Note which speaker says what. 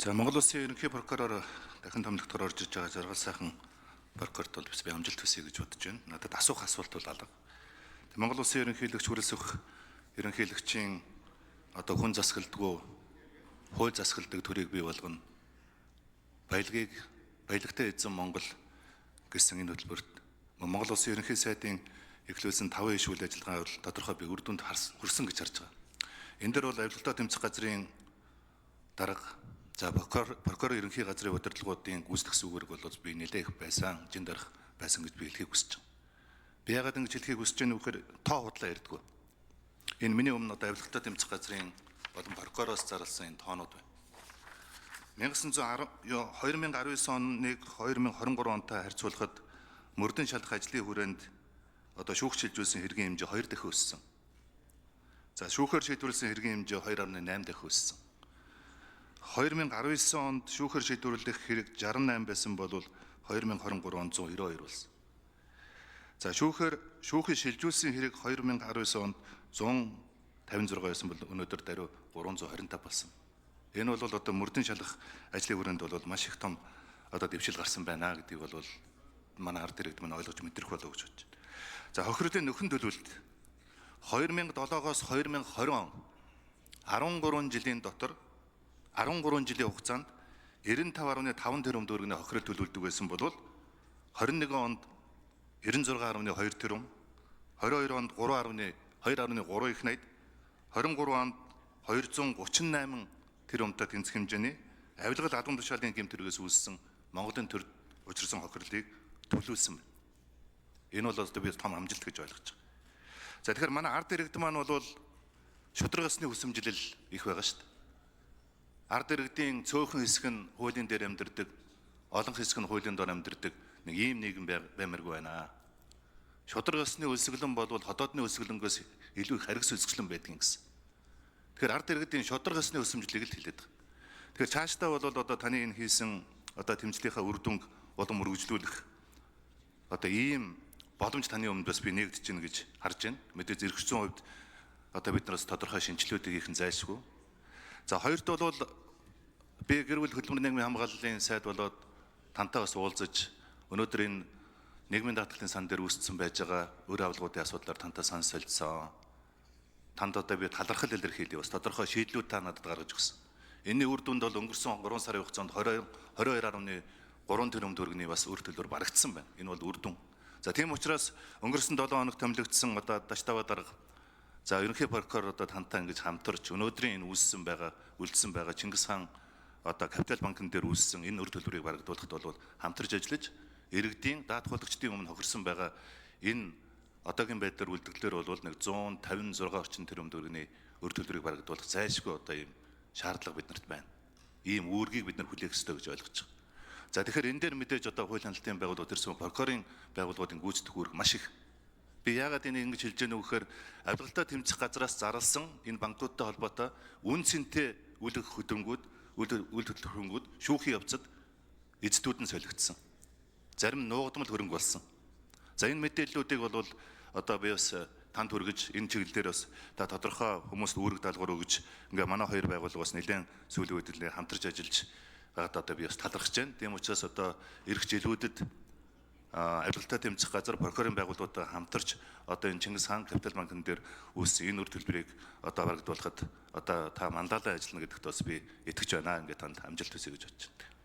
Speaker 1: За, Монгол Улсын ерөнхий прокурор дахин томилогдохоор орж иж байгаа жаргал сайхан прокурорт бол би амжилт хүсье гэж бодож байна. Надад асуух асуулт бол алга. Монгол Улсын ерөнхийлөгч хүрэлсэх ерөнхийлөгчийн одоо хүн засгалдгүй, хууль засгалдаг төрийг бий болгоно. Баялагийг баялагтай эзэн Монгол гэсэн энэ хөтөлбөрт Монгол Улсын ерөнхий сайдын эхлүүлсэн 5 иш үйл ажиллагаа бол тодорхой би үр дүнд хүрсэн гэж харж байгаа. Энэ дээр бол авилгалтай тэмцэх газрын дарга, за прокурор ерөнхий газрын удирдлагуудын гүйцэтгэх үүрэг бол би нэлээд их байсан, жин дарах байсан гэж би хэлхийг хүсэж байгаа. Би яагаад ингэж хэлхийг хүсэж байна вэ гэхээр тоо худлаа ярьдаггүй. Энэ миний өмнө одоо авилгалтай тэмцэх газрын болон прокуророос зарласан энэ тоонууд байна. 1910 2019 оныг 2023 онтой харьцуулахад мөрдөн шалах ажлын хүрээнд одоо шүүх шилжүүлсэн хэргийн хэмжээ 2 дахин өссөн. За, шүүхээр шийдвэрлэсэн хэргийн хэмжээ 2.8 дахин өссөн. 2019 онд шүүхээр шийдвэрлэх хэрэг 68 байсан бол 2023 онд 192 болсон. За, шүүхэд шилжүүлсэн хэрэг 2019 онд 156 байсан бол өнөөдөр даруй 325 болсон. Энэ бол одоо мөрдөн шалах ажлын хүрээнд бол маш их том одоо дэвшил гарсан байна гэдгийг бол манай ард иргэд маань ойлгож мэдрэх болов гэж бодож байна. За, хохирлын нөхөн төлөвлөлт 2007-оос 2020 он 13 жилийн дотор, 13 жилийн хугацаанд 95.5 тэрбум төгрөгийн хохирол төлөвлөдөг байсан бол 21 онд 96.2 тэрбум, 22 онд 3.2.3 их 80, 23 онд 238 тэрбумтай тэнцэх хэмжээний авилгал, албан тушаалын гэмт хэрэгээс үүссэн Монголын төр учирсан хохирлыг төлөвлөсөн байна. Энэ бол одоо би том амжилт гэж ойлгож байгаа. За, тэгэхээр манай ард иргэд маань бол шударга ёсны хүсэмжлэл их байгаа шүү дээ. Ард иргэдийн цөөхөн хэсэг нь хуулийн дээр амьдардаг, олон хэсэг нь хуулийн дор амьдардаг нэг ийм нийгэм баймаргүй байна. Шударга ёсны өлсгөлөн бол ходоодны өлсгөлөнгөөс илүү их харгас өлсгөлөн байдгийг гэсэн. Тэгэхээр ард иргэдийн шударга ёсны өсөмжлийг л хэлээд байгаа. Тэгэхээр цаашдаа бол одоо таны энэ хийсэн одоо тэмцлийнхаа үр дүнг улам үргэлжлүүлэх одоо ийм боломж таны өмнө бас би нэгдэж байна гэж харж байна. Мэдээж зэрэг зүйн хувьд одоо бид нараас тодорхой шинжилгэүүдийг хийх нь зайлшгүй. За, хоёрт бол би гэр бүл хөдөлмөр нийгмийн хамгааллын сайд болоод тантай бас уулзаж, өнөөдөр энэ нийгмийн даатгалын сан дээр үүссэн байж байгаа үр авилгуудын асуудлаар тантай санал солилцсон. Танд одоо би талархал илэрхийлье, бас тодорхой шийдлүүд та надад гаргаж өгсөн. Энэний үр дүнд бол өнгөрсөн 3 сарын хугацаанд 20 22.3 тэрбум төгрөгийн бас үр төлөөр барагдсан байна. Энэ бол үр дүн. За, тийм учраас өнгөрсөн 7 хоног томилогдсон одоо Даштава дарга, за, ерөнхий прокурор одоо тантай ингэж хамтарч өнөөдрийн энэ үүссэн байгаа, үлдсэн байгаа Чингис хаан одоо Капитал банкн дээр үүссэн энэ үр төлбөрийг барагдуулахад бол хамтарч ажиллаж, иргэдийн даатгуулагчдын өмнө хохирсон байгаа энэ одоогийн байдлаар үлдэгдлээр бол нэг 156 орчим тэрбум төгрөгийн үр төлбөрийг барагдуулах зайлшгүй одоо ийм шаардлага биднэрт байна. Ийм үүргийг бид нар хүлээх ёстой гэж ойлгож байгаа. За, тэгэхээр энэ дээр мэдээж одоо хууль хяналтын байгууллагууд, тэрсэн прокурорын байгууллагуудын гүйцэтгэх үүрэг маш их. Би яагаад энийг ингэж хэлж яах вэ гэхээр авилгалтай тэмцэх газраас зарласан энэ банкудтай холбоотой үн цэнтэй үл хөдөлмөрүүд, үл хөдлөхөнгүүд шүүхийн явцад эцдүүд нь солигдсон. Зарим нуугдмал хөрөнгө болсон. За, энэ мэдээллүүдийг бол одоо би бас танд хүргэж, энэ чиглэл дээр бас та тодорхой хүмүүст үүрэг даалгавар өгж, ингээ манай хоёр байгууллага бас нэлээд сүүлийн үед нэлээд хамтарч ажиллаж байгаад одоо би бас талархаж байна. Тийм учраас одоо ирэх жилүүдэд авилгалтай тэмцэх газар, прокурорын байгууллагуудтай хамтарч одоо энэ Чингис хаан Капитал банкн дээр үүссэн энэ үр төлбөрийг одоо барагдуулахад одоо та манлайлан ажиллана гэдэгт бас би итгэж байна. Ингээд танд амжилт хүсье гэж бодож байна.